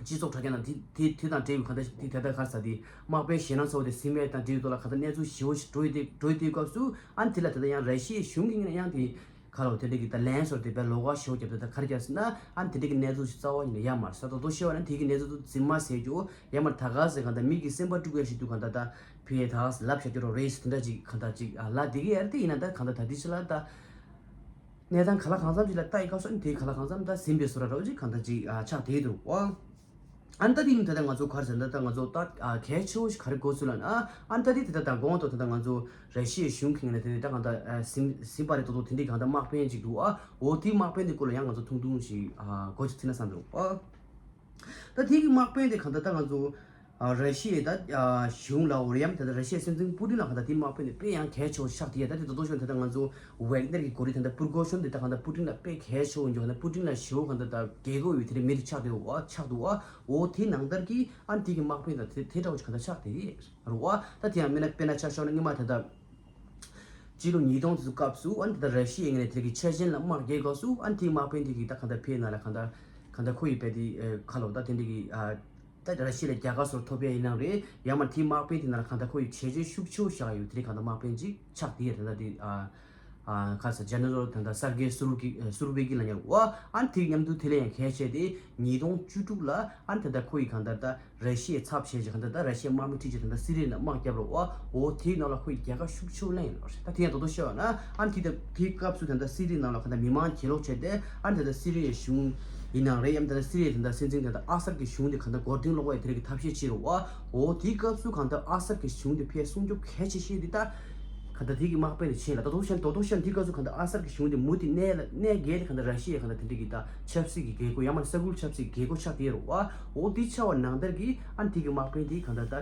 སྤྱི་ཚོགས་དྲ་རྒྱ་ནང་དེ་དེ་དེ་དང་འབྲེལ་བའི་གང་ལྟར་དེ་ད་ལྟ་ག་རེ་ཟེར་དེ་དམག་དཔོན་གཞན་ལ་སོགས་དེ་ཟིན་པའི་དང་འབྲེལ་བའི་ཐོག་ལ་གང་ལྟར་གནས་ཚུལ་ཞེ་པོ་ཞིག་འགྲོ་ཡི་དེ་འགྲོ་ཡི་དེའི་སྐབས་སུ་ཨ་ནི་དེ་ལ་ད་ལྟ་ཡང་ར་ཤི་ཡའི་གཞུང་གི་ངོས་ནས་ཡང་དེ། ཁ་ལོ་དེ་འདྲ་གི་ད་ལན་སོར་དེ་པའི་ལོགས་ཀ་ཞོག་རྒྱབ་ད་ད་གར་རྒྱབ་ཟེར་ན་ཨ་ནི་དེ་འདྲ་གི་གནས་ཚུལ་ཞིག་རྩ་བ་ཉིད་ནས་ཡ་མར་ས་ད་དོ་ཤེས་བ་ན་དེ་གི་གནས་ཚུལ་དུ་རྫུན་མ་ཟེར་རྒྱུ་ཡ་མར་ད་ག་ཟེར་གང་ད་མི་གི་སེམས་པ་དཀྲུག་ཡ་ཞིག་འདུག་གང་ད་ད་ཕི་ཡ་ད་ག་ཟེར་ལབ་བྱ་རྒྱུ་རོ་རེས་དེ་འདྲ་ཅིག་གང་ད་ཅིག་ལ་དེ་གི་ཡར་དེ་ཡིན་ན་ད་གང་ད་ད་དེ་ཕྱི་ལ་ད་གནས་སྟངས་ག་ལ་གང་འཚམ་ཅིག་ལ་ལྟ་ཡི་སྐབས་སུ་ཨ་ནི་དེ་ག་ལ་གང་འཚམ་ད་ཟིན་པའི་བཟོ་འདྲ་རོ་ཅིག་གང་ད་ཅིག་ཆགས་དེ་འདུག་ཨ། ཨ་ནི་ད་དེ་ཡིན་ད་ལྟ་ང་ཚོ་ག་རེ་ཟེར་ན་ད་ལྟ་ང་ཚོ་ད་གལ་ཆེ་བོ་ཞིག་ག་རེ་དགོས་ཚུལ་ལ་ན་ཨ་ནི་ད་དེ་ད་ལྟ་ད་གོང་དུ་ད་ལྟ་ང་ཚོ་ར་ཤི་ཡའི་གཞུང་གི་ངོས་ནས་དེ་ནི་ད་གང་ལྟར་ཟིན་ཟིན་པ་རེད་དོ་དོ་དེ་འདྲའི་གང་ལྟར་དམག་དཔོན་ཅིག་འདུག་ཨ། འོ་དེའི་དམག་དཔོན་དེ་སྐོར་ལ་ཡང་ང་ཚོ་ཐུང་ཐུང་ཞིག་ཨ་གོ་ཅིག་ཚིག་ན་བསམ་འདུག་ཨ། ད་དེ་གི་དམག་དཔོན་དེ་གང་ལྟར་ད་ང་ཚོ་ཨ་ར་ཤི་ཡའི་ད་ཨ་གཞུང་ལ་འོ་རེམ་ད་ལྟ་ར་ཤི་ཡའི་སྲིད་འཛིན་པུ་ཏིན་ལ་གང་ལྟར་དེ་དམག་དཔོན་དེ་དཔེ་ཡང་གལ་ཆེ་བོ་ཆགས་དེ་ཡ་ད་དེ་དོ་དོ་ཤོད་ད་ལྟ་ང་ཚོ་ཝེག་ནེར་གྱི་གོ་རི་ད་ལྟ་པུར་གོ་ཤོན་དེ་ད་གང་ལྟར་པུ་ཏིན་ལ་དཔེ་གལ་ཆེ་བོ་འཇོག་ད་པུ་ཏིན་ལ་ཞེ་བོ་གང་ལྟར་ད་རྒྱལ་སྒོ་ཡོད་དེ་རེད་མི་རིགས་ཆགས་དེ་འོ་ཆགས་འདུག་ཨ། འོ་དེའི་ནང་ལྟར་གྱི་ཨ་ནི་དེ་གི་དམག་དཔོན་དང་དེ་དེ་འདྲ་བོ་ཅིག་གང་ལྟར་ཆགས་དེ་རེད་བ། ད་དེ་ཡང་མིན་ན་དཔེར་ན་ཆ་བཞག་ན་སྔོན་མ་ད་ལྟ་སྤྱི་ལོ་ཉིས་སྟོང་དེ་ཚོ་སྐབས་སུ་ཨ་ནི་ད་ལྟ་ར་ཤི་ཡའི་ངོས་ནས་དེ་གི་ཆ་ཤས་ལ་དམག་རྒྱག་སྐབས་སུ་ཨ་ནི་དེའི་དམག་དཔོན་དེ་གི་ད་གང་ལྟར་ཕེ་ན་ལ་གང་ལྟར་གང་ལྟར་ཁོ་ཡི་བས་དེ་ཁ་ལོ་ད་དེ་འདྲ་གི་ཨ། ད་ར་ཤི་ཡ་ལ་རྒྱལ་ཁ་སོར་ཐོབ་ཡ་ཡིན་ནའང་རེད་ཡང་མ་དེའི་དམག་དཔོན་དེ་ནང་ལ་གང་ལྟར་ཁོ་ཡི་བྱས་རྗེས་ཤུགས་ཆེ་བོ་བཞག་ཡོད་དེ་རིང་གང་ལྟར་དམག་དཔོན་ཅིག་ཆགས་དེ་ཡ་ད་ལྟ་དེ་ཨ། ཨ་ཁ་ས་ཇེ་ནེ་རལ་ད་ལྟ་སར་གེ་སུ་རུ་ཀི་སུ་རུ་བེ་ཀི་ལ་ཉར་བ་ཨ་ནི་དེ་མཉམ་དུ་དེ་ལས་ཡང་གལ་ཆེ་དེ་ཉིས་སྟོང་བཅུ་དྲུག་ལ་ཨ་ནི་ད་ལྟ་ཁོ་ཡི་གང་ལྟར་ད་ར་ཤི་ཡའི་ཚབ་བྱས་ཀྱི་གང་ལྟར་ད་ར་ཤི་ཡའི་དམག་མི་ཁྲིད་ཀྱི་ད་ལྟ་སི་རི་ཡའི་ནང་དམག་བརྒྱབ་རོགས་ཨ། འོ་དེའི་ནང་ལ་ཁོ་ཡི་རྒྱལ་ཁ་ཤུགས་ཆེ་བོ་ལེན་ཡིན་ལ་ད་དེ་ཡང་དོ་དོ་ཤེས་བ་ན་ཨ་ནི་དེ་ད་དེའི་སྐབས་སུ་ད་ལྟ་སི་རི་ཡའི་ནང་ལ་གང་ལྟར་མི་མང་གྱེན་ལོག་བྱས་ཏེ་ཨ་ནི་ད་ལྟ་སི་རི་ཡའི་གཞུང་ཡིན་ནའང་རེད་ཡང་ད་ལྟ་སི་རི་ཡའི་ད་ལྟ་སྲིད་འཛིན་ད་ལྟ་ཨ་སར་གྱི་གཞུང་དེ་གང་ལྟར་མགོ་རྟིང་སློག་པ་ཡི་དེ་རིགས་ཀྱི་ཐབས་ཤེས་བྱེད་རོགས་ཨ། འོ་དེའི་སྐབས་སུ་གང་ལྟར་ཨ་སར་གྱི་གཞུང་དེ་ཕར་སྲུང་སྐྱོབ་གལ་ཆེ་ཤོས་དེ་ད་ག་ད་དེ་གི་དམག་དཔོན་དེ་བྱས་ལ་ད་དོ་ཤན་དོ་དོ་ཤན་དེ་སྐབས་སུ་ག་ད་ཨ་སར་གི་གཞུང་དེ་མུ་མཐུད་གནས་ལ་གནས་རྒྱལ་དེ་ག་ད་ར་ཤི་ཡའི་ག་ད་དེ་འདྲ་གི་ད་ཆབ་སྲིད་ཀྱི་རྒྱལ་སྒོ་ཡང་མ་ས་ཁུལ་ཆབ་སྲིད་རྒྱལ་སྒོ་ཆགས་དེ་རུ་བ། འོ་དེ་ཆགས་པ་ནང་ལྟར་གི་ཨ་ནི་དེ་གི་དམག་དཔོན་དེ་ག་ད་ད་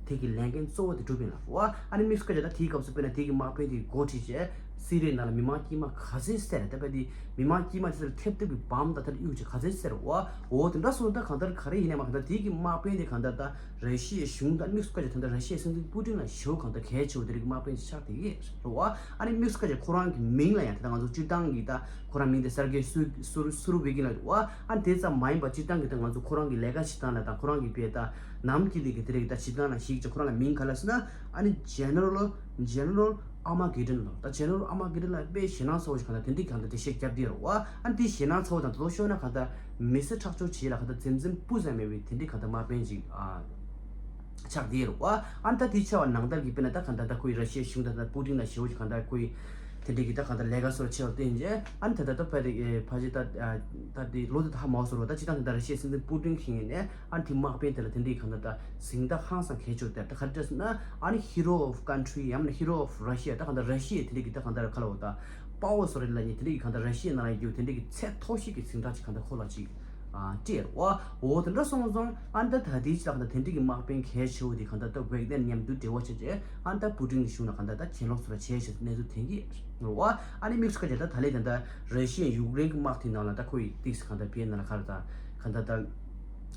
དེ་གི་ལས་འགན་གཙོ་བོ་དེ་སྒྲུབ་ཡིན་ལ་བ། ཨ་ནི་དམིགས་སུ་བཀར་ད་དེ་སྐབས་སུ་དཔེར་ན་དེ་གི་དམག་དཔོན་དེ་འགོ་ཁྲིད་བྱས་སི་རི་ཡའི་ནང་ལ་མི་མང་དཀྱུས་མ་ག་ཚད་བསད་རེད་ད་པ་དེ་མི་མང་དཀྱུས་མ་དེ་ཚོར་ཐེབས་ཐེབས་ཀྱི་བམ་ད་ད་གཡུག་བྱས་ག་ཚད་བསད་རུ་བ། འོ་དེ་འདྲ་སོང་ད་ག་ད་ག་རེ་ཡིན་ནས་མ་ག་ད་དེ་གི་དམག་དཔོན་དེ་ག་ད་ད་ར་ཤི་ཡའི་གཞུང་དང་དམིགས་སུ་བཀར་བྱས་ད་ལྟ་ར་ཤི་ཡའི་སྲིད་འཛིན་པུ་ཏིན་ལ་ཞེ་པོ་གང་ལྟར་གལ་ཆེ་བོ་དེ་རིགས་དམག་དཔོན་ཞིག་ཆགས་བསྡད་ཀྱི་རེད་བ། ཨ་ནི་དམིགས་སུ་བཀར་བྱས་ཁོ་རང་གི་མིང་ལ་ཡང་དེ་ལྟར་ང་ཚོ་སྤྱིར་བཏང་གི་ད་ཁོ་རང་མིང་དེ་སར་གེ་སུ་སུ་སུ་རུ་བེ་གིན་ལ་རེད་བ། ཨ་ནི་དེ་ཙམ་མ་ཡིན་པ་སྤྱིར་བཏང་གི་ད་ང་ཚོ་ཁོ་རང་གི་ལས་ཀ་བྱེད་སྟངས་ལ་དང་ཁོ་རང་གི་བའི་ད་ནམ་དཀྱིལ་ལས་ཀྱི་དེ་རིགས་ད་བྱེད་སྟངས་ལ་ཞིག་ཅིག་ཁོ་རང་ལ་མིང་ག་ལ་ཟེར་ན་ཨ་ནི་ཇེ་ནེ་རལ་ཇེ་ནེ་རལ་ཨར་མ་གེ་ཌན་ལ་ད་ཇེ་ནེ་རལ་ཨར་མ་གེ་ཌན་ལ་དཔེ་ཞེད་སྣང་ཚ་བོ་ཞིག་གང་ལྟར་དེ་འདྲའི་གང་ལྟར་འགྲེལ་བཤད་བརྒྱབ་བསྡད་ཡོད་རེད་བ། ཨ་ནི་དེ་ཞེད་སྣང་ཚ་བོ་དང་དེ་ཚོ་ཤོད་ན་གང་ལྟར་མི་སེར་ཁྲག་སྦྱོར་བྱེད་ལ་གང་ལྟར་འཛེམ་འཛེམ་སྤུ་ཙམ་མེད་པའི་དེ་འདྲའི་གང་ལྟར་དམག་དཔོན་ཅིག་ཨ། ཆགས་བསྡད་ཡོད་རེད་བ། ཨ་ནི་ད་དེ་ཆ་བ་ནང་ལྟར་གྱི་དཔེར་ན་ད་གང་ལྟར་ད་ཁོ་ཡི་ར་ཤི་ཡའི་གཞུང་ད་ད་པུ་ཏིན་ལ་ཞེ་བོ་ཞིག་གང་ལྟར་ཁོ་ཡི་དེ་འདྲའི་གི་ད་གང་ལྟར་ལས་ཀ་སོར་ཆེ་བ་བསྟན་རྗེས་ཨ་ནི་ད་ད་ད་ཕ་དེ་ཕ་ཅི་ད་ད་དེ་ལོ་དེ་ད་ཧ་མ་སོར་བ་ད་ཅི་ད་ད་ད་ར་ཤི་ཡའི་སྲིད་འཛིན་པུ་ཏིན་གྱི་ངོས་ནས་ཨ་ནི་དེ་དམག་དཔོན་དེ་ལ་དེ་འདྲའི་གང་ལྟར་ད་གཟེངས་རྟགས་ཧང་སང་གལ་ཆེ་བ་དེ་ད་ག་རེ་ཟེར་ན་ཨ་ནི་Hero of Country ཡང་ན་Hero of Russia ད་གང་ལྟར་ར་ཤི་ཡའི་དེ་འདྲའི་གི་ད་གང་ལྟར་ག་ལ་བ་ད་དཔའ་བོ་སོ་རེད་ལ་ཉེ་དེ་འདྲའི་གི་གང་ལྟར་ར་ཤི་ཡའི་ནང་ལ་ཡོད་དེ་འདྲའི་གི་ཚད་མཐོ་ཤོས་ཀྱི་གཟེངས་རྟགས་ཅིག་གང་ལྟར་ཁོ་ལ་ཅིག་སྤྲད་རོ། འོ་དེ་འདྲ་སོང་ཙང་ཨ་ནི་ད་ད་ལྟའི་ཆ་ལ་གང་ལྟར་དེ་འདྲའི་གི་དམག་དཔོན་གལ་ཆེ་བོ་དེ་གང་ལྟར་ད་ཝེག་ནེར་མཉམ་དུ་འབྲེལ་བ་བྱས་རྗེས་ཨ་ནི་ད་པུ་ཏིན་གྱི་གཞུང་ལ་གང་ལྟར་ད་གྱེན་ལོག་ཚུར་བྱས་ཞེས་གནས་ཚུལ་ཐོན་གྱི་རེད་བ། ཨ་ནི་དམིགས་སུ་བཀར་བྱས་ད་ད་ལས་ད་ལྟ་ར་ཤི་ཡའི་ཡུཀ་རེན་གྱི་དམག་དེའི་ནང་ལ་ད་ཁོ་ཡི་ཏིག་སི་གང་ལྟར་བེད་ནང་ལ་ག་རེ་ད་གང་ལྟར་ད་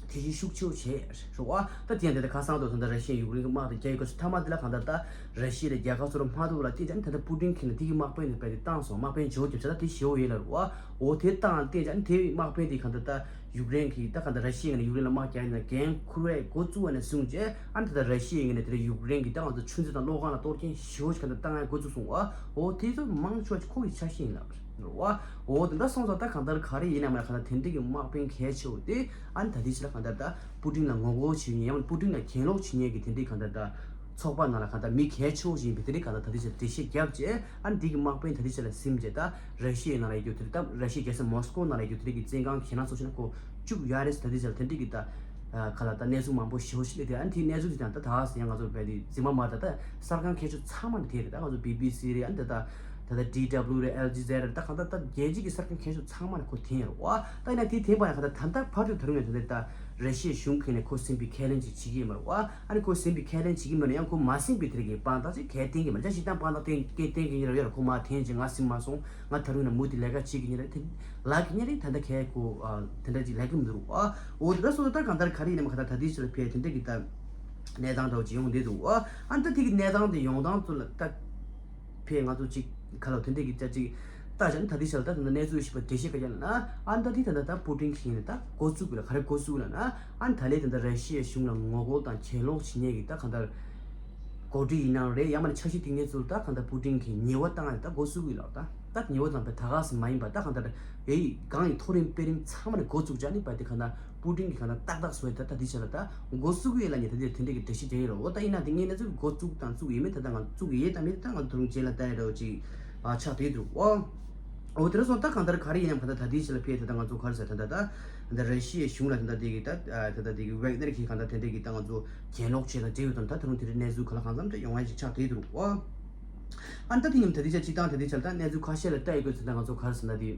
ཐེ་ཞིབ་ཤུགས་ཆེ་བོ་བྱས་རེད་བ། ད་དེ་ཡང་དེ་ལྟར་ཁ་སང་དུ་ད་ལྟ་ར་ཤི་ཡའི་ཡུཀ་རེན་གྱི་དམག་དེ་རྒྱག་ཡོད་སྐབས་སུ་མཐའ་མ་དེ་ལ་གང་ལྟར་ད་ར་ཤི་ཡ་ལ་རྒྱལ་ཁ་ཚུར་མ་ཐོབ་ལ་བརྟེན་ད་ད་ལྟ་པུ་ཏིན་གྱིས་ནི་དེ་གི་དམག་དཔོན་དེ་བེད་དེ་བཏང་སོང་། དམག་དཔོན་ཇོ་རྒྱབ་བྱས་ད་དེ་ཞེ་བོ་ཡོད་ལ་རེད་བ། འོ་དེ་བཏང་ལ་བརྟེན་ཅིག་ཨ་ནི་དེ་དམག་དཔོན་དེ་གང་ལྟར་ད་ཡུཀ་རེན་གྱི་ད་གང་ལྟར་ར་ཤི་ཡའི་ངོས་ནས་ཡུཀ་རེན་ལ་དམག་རྒྱག་ཡིན་ན་འགན་འཁུར་བའི་འགོ་བཙུགས་པ་ནས་བཟུང་རྗེས་ཨ་ནི་ད་ལྟ་ར་ཤི་ཡའི་ངོས་ནས་དེ་འདྲ་ཡུཀ་རེན་གྱི་ད་ང་ཚོ་ཆུ་མཛོད་དང་གློག་ཁང་ལ་གཏོར་སྐྱོན་ཞེ་བོ་ཞིག་གང་ལྟར་བཏང་ཡ་འགོ་བཙུགས་སོང་བ། འོ་དེ་ཚོ་མང་ཆེ་བ་ཁོ་གི་ཆ་ཤས་ཡིན་ལབ་རེད་བ། འོ་དེ་འདྲ་སོང་ཙང་ད་གང་ལྟར་ག་རེ་ཡིན་ནའང་མ་གང་ལྟར་དེ་འདྲ་གི་དམག་དཔོན་གལ་ཆེ་བོ་དེ་ཨ་ནི་ད་ལྟའི་ཆ་ལ་གང་ལྟར་ད་པུ་ཏིན་ལ་ངོ་རྒོལ་བྱེད་མཁན་ཡང་ན་པུ་ཏིན་ལ་གྱེན་ལོག་བྱེད་མཁན་གྱི་དེ་འདྲའི་གང་ལྟར་ད་ཚོགས་པ་ནང་ལ་གང་ལྟར་མི་གལ་ཆེ་བོ་ཞིག་ཡིན་པའི་དེ་འདྲའི་གང་ལྟར་ད་ལྟའི་ཆ་ལ་འགྲེལ་བཤད་བརྒྱབ་རྗེས་ཨ་ནི་འདི་གི་དམག་དཔོན་ད་ལྟའི་ཆ་ལ་ཟིན་རྗེས་ད་ར་ཤི་ཡའི་ནང་ལ་ཡོད་རྒྱུ་དེ་འདྲ་ད་ར་ཤི་ཡའི་རྒྱལ་ས་མོ་སི་ཀོ་ནང་ལ་ཡོད་རྒྱུ་དེ་འདྲའི་གི་བཙོན་ཁང་གི་ཁྱེད་རང་ཚོ་ཕྱིན་ན་ཁོ་བཅུག་ཡོད་རེད་ཟེར། ད་ལྟའི་ཆ་ལ་དེ་འདྲའི་གི་ད་ག་ལ་ད་གནས་ཚུལ་མང་པོ་ཞེ་པོ་ཞིག་སླེབས་དེ་ཨ་ནི་དེའི་གནས་ཚུལ་དེ་དང་ད་ད་ཟེར་ང་ཚོ་བས་དེ་རྫུན་མ་མ་ད་ད་གསར་ཁང་མཁས་མཆོག་ཚང་མ་ནས་དེ་རེད། ད་ང་ཚོ་བི་བི་སི་རེད། ཨ་ནི་ད་ད་ད་ལྟ་ཌི་ཌབ་ལིའུ་རེད། ཨལ་ཇི་ཛེ་ར་རེད། ད་གང་ལྟར་ད་རྒྱལ་སྤྱི་གི་གསར་ཁང་མཁས་མཆོག་ཚང་མ་ནས་ཁོ་དེ་ཡིན་རེད་བ། ད་ཡིན་ན་དེ་དེ་ཡིན་པ་ཡང་གང་ལྟར་ད་ལྟ་བར་དུ་ད་རུང་ཡང་ད་ལྟ་ད་ར་ཤི་ཡའི་གཞུང་གི་ནས་ཁོ་ཟིན་པའི་ཁས་ལེན་ཅིག་བྱེད་ཀྱི་ཡོད་མ་རེད་བ། ཨ་ནི་ཁོ་ཟིན་པའི་ཁས་ལེན་བྱེད་ཀྱི་མེད་ན་ཡང་ཁོ་མ་ཟིན་པའི་དེ་རིགས་ཀྱི་དཔང་རྟགས་ཅིག་གས་བསྟན་གྱི་མ་རེད། ད་སྤྱིར་བཏང་དཔང་རྟགས་བསྟན་གྱི་བསྟན་གྱི་ཡིན་རེད་ཡོད་རེད། ཁོ་མ་འཐེན་ཅིག་ང་ཟིན་མ་སོང་། ང་ད་རུང་ཡང་མུ་མཐུད་ལས་ཀ་བྱེད་ཀྱི་ཡིན་རེད། དེ་ལབ་ཀྱི་ཡིན་རེད། ད་ལྟ་ཁས་ཁོ་ཨ་དེ་འདྲ་ཅིག་ལབ་ཀྱི་མི་འདུག་རེད་བ། འོ་དེ་འདྲ་སོང་ཙང་ད་གང་ལྟར་ག་རེ་ཡིན་ནའང་གང་ལྟར་ད་ལྟའི་ཆ་ལ་ཕེ་དེ་འདྲ་གི་ད་གནས་སྟངས་འདྲ་བོ་ཅིག་ཡོང་བསྡད་འདུག་རེད་བ། ཨ་ནི་ད་དེ་གི་གནས་སྟངས་དེ་ཡོང་སྟངས་ཚོ་ལ་ད་ཕེ་ང་ཚོ་ཅིག་ག་ལ་དེ་འདྲ་གི་ད་ཅིག་ལྟ་བྱས་ན་ད་ལྟའི་ཆ་ལ་ད་ད་ལྟ་གནས་ཚུལ་ཞིབ་པ་འགྲེལ་བཤད་ག་རྒྱབ་ན་ཨ་ནི་ད་དེ་ད་ལྟ་ད་པུ་ཏིན་གྱིས་ད་འགོ་བཙུགས་དགོས་ལ་ག་རེ་འགོ་བཙུགས་ལ་ན་ཨ་ནི་ད་ལས་ད་ལྟ་ར་ཤི་ཡའི་གཞུང་ལ་ངོ་རྒོལ་དང་གྱེན་ལོག་བྱེད་མཁན་གྱི་ད་གང་ལྟར་གོ་སྒྲིག་ཡིན་ནའང་རེད། ཡང་མིན་ན་འཆར་གཞི་བཏིང་མཁན་ཚོ་ལ་ད་གང་ལྟར་པུ་ཏིན་གྱིས་ཉེས་པ་བཏང་ནས་ད་འགོ་བཙུགས་ཀྱི་ལ་ད། ད་ཉེ་བོ་དང་པའི་ད་ག་སེ་མ་ཡིན་པ་ད་གང་ལྟར་ཡའི་གང་ཡིན་མཐོ་རིམ་དཔེ་རིམ་ཚང་མ་ནས་འགོ་བཙུགས་བྱ་ནི་པ་དེ་གང་ལྟར་པུ་ཏིན་གྱི་གང་ལྟར་ཏག་ཏག་བཟོ་ཡི་ད་ད་དེ་བྱ་ལ་ད་འགོ་བཙུགས་ཡོད་ལ་ཉེ་ད་དེ་དེ་འདྲ་གི་འགྲེལ་བཤད་དེ་ཡིན་རོ། འོ་ད་ཡིན་ན་དེ་ངས་ན་ཚོད་འགོ་བཙུགས་དང་བཙུགས་ཡོད་མེད་ད་ད་ང་བཙུགས་ཡོད་ད་མེད་ད་ང་དུ་རུང་རྗེས་ལ་ལྟ་ཡ་རོ་ཅིག་ཨ་ཆགས་དེ་འདུག་ཨོ། འོ་དེ་ར་སོང་ད་གང་ལྟར་ག་རེ་ཡིན་ནམ་གང་ལྟར་ད་དེ་བྱ་ལ་ཕེ་ད་ད་ང་ཚོ་ག་རེ་ཟེར་ད་ད་ད་ད་ར་ཤི་ཡའི་གཞུང་ལ་ད་ད་དེ་གི་ད་ད་ད་དེ་གི་ཝེག་ནེར་གྱི་གང་ལྟར་དེ་འདྲ་གི་ད་ང་ཚོ་གྱེན་ལོག་བྱས་དང་འབྲེལ་ཡོད་དང་ད་ད་རུང་དེ་རིང་གནས་ཚུལ་ག་ལ་གང་འཚམ་དེ་ཡོང་ཡ་ཞིག་ཆགས་དེ་འདུག་ཨོ། ཨ་ནི་ད་དེ་ཉིན་ད་དེ་ཆ་སྤྱི་བཏང་ད་དེ་ཆ་ལ་ད་གནས་ཚུལ་ཁ་ཤས་ལ་ལྟ་ཡི་དགོས་ཚུལ་ད་ང་ཚོ་ག་རེ་ཟེར་ན་དེ།